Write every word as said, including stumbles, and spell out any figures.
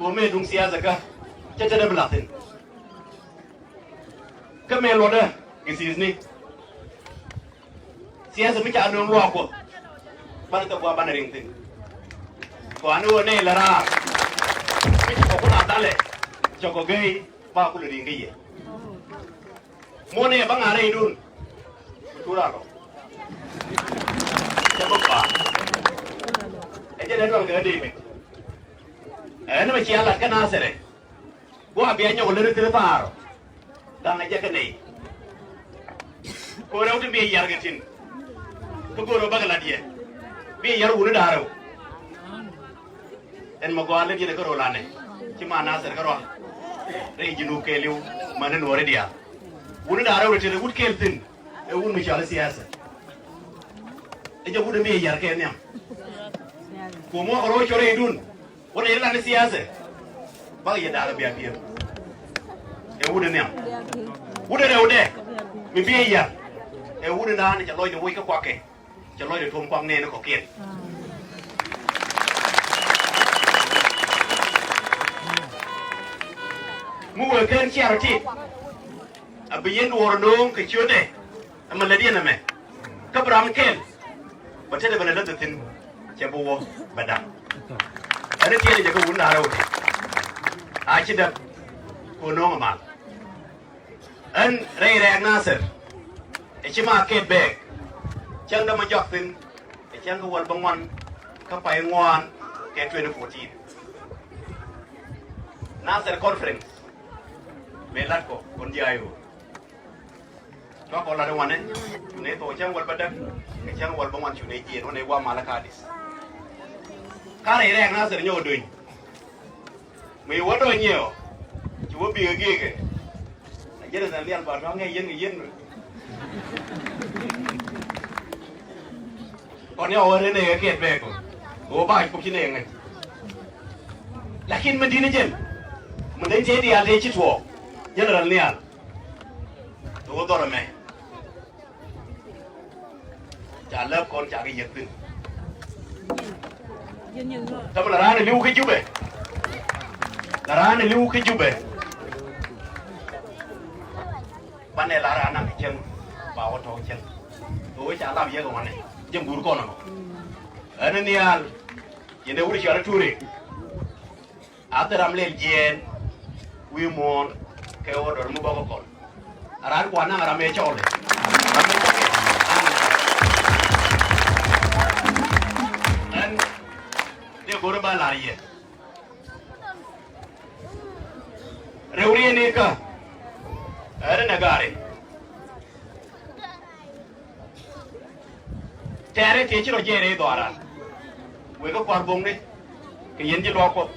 Kɛ ɣöö mëë duŋ siasa kä cä tetdä bi la̱th thi̱n. Kä mëë luɔtdä kɛ thi̱i̱thni. Siasa mi ca nööŋ luaak Kuɔth. Banɛ thok gua̱a̱ banɛ riŋ thi̱n. Kɔani ɣöö nɛy lɛ raar mi ci kɔ ku la dhalɛ cɛ kɔ gee ba kulɛ riŋ kä yɛ. Muɔ̱nɛ bä ŋa̱ rɛydun. Ku cu raa lɔ. Cɛ bä kɔaa. Ɛ jɛn ɛ dual kɛ David. Ɛn mɛ cia lat kä Nathɛrɛ. Gua̱a̱ bia nyɔk lät thil thaar. Da̱ŋ ɛ jɛ kä nɛy. Ko̱r rɛw ti bi yar kɛ tin. Kä go̱o̱r ɛ bäkɛ lat yɛ. Bi yar wuni da̱ŋ rɛw. Ɛn mɛ gɔaa lät yɛn kä rol anɛ. Ci ma Nathɛr kä rɔa. Rɛy ji̱ nu kɛɛliw mani nuɔri diaal. Wuni da̱ŋ rɛw rɛ tëë wut kɛɛl thi̱n. Ɛ wut mi cɔal i̱ siasa. Ɛ jɛ wut ɛ mi ɛ yar kɛ nhiam. Kuɔm wä kɛ rɔ cɔr rɛydun. Wä rɛy ri lan i̱ siasa. Bak yɛ da̱a̱k ɛ bia piɛth. Ɛ wut ɛ nhiam. Wut ɛ rɛwdɛ. Mi bi ɛ yar. Ɛ wut ɛ naan cɛ lɔcdɛ woc kä kuakɛ. Cɛ lɔcdɛ tuɔ̱m kuak nɛɛni kɔ̱kiɛn. Mi wëë kɛn ciaar tit. A bi yɛn duɔɔr nööŋ kɛ ciötdɛ. Ɛmɛ lät yɛn ɛmɛ. Kä bi ram kɛl. Bɛ tetdɛ ben ɛ läth thi̱n. Cɛ bi wä bɛ da̱ŋ. Ɛn tiɛɛl jɛ kä wun da̱ŋ rɛw ti. A ci däk. Kɛ nööŋ ɛ mal. Ɣän rɛy rɛɛk Nathɛr. Ɛ ci ma kɛt bɛɛk. Cäŋ dämä jɔak thi̱n. Ɛ cäŋ kä wäl bäŋuan kä pay ŋuan kɛ twenty fourteen. Nathɛr conference. Mëë la̱t kɔ kɔn ji̱ I O. Cua kɔ lat wanɛ. Cunɛ thok cäŋ wäl bädäk. Kɛ cäŋ wäl bäŋuan cunɛ jiɛn wanɛ gua̱a̱ malä ka̱a̱dis. Ka rɛy rɛɛk Nathɛr nyɔk do̱ny. Mi wä dɔ̱ nyiɛɔ ci wä bikɛ gi̱i̱kɛ. A jɛn ɛn lial ba tɔ̱ ŋɛc yɛn kɛ yɛn. Kɔn yɛ wä ren ɛ kɛ kiɛt bɛɛk kɔ. Wä ba kop ci nɛ ŋäc. Lakin mi di̱n jɛn mi den tëë diaal tëë ci tuɔɔk. Jɛn rɛl nhial. Wä dhɔr ɛmɛ. Ca lääp kɔn ca kɛ yɛk thi̱n. Täämɛ la raan ɛ li̱w kä Jubɛ. La raan ɛ li̱w kä Jubɛ. Banɛ la raan naŋ cäŋ ba wä tɔ̱ cäŋ. Kɛ ɣöö ca lap yɛ kɛ wanɛ jɛ guur kɔn ɛmɔ. Ɛn nhial yɛn ɛ wut cɔal i̱ Ture. A thil ram lɛl jiɛɛn wi̱i̱ muɔ̱ɔ̱n kɛ ɣöö dɔ̱r mi bɔk ɛ kɔn. A raan kuan naŋ ram ëë cɔɔl ɛ. Ram ëë cɔɔl ɛ. Ɛn dee go̱r ba la̱r yɛ. Rɛw riɛn ikä. Ɛn ɛ nɛ gaari. Tɛ̈rɛ tëë ci rɔ jiɛɛr i̱ dhɔaran. Wek kä kua̱r bo̱ŋni kɛ yɛn ji̱ luaak Kuɔth.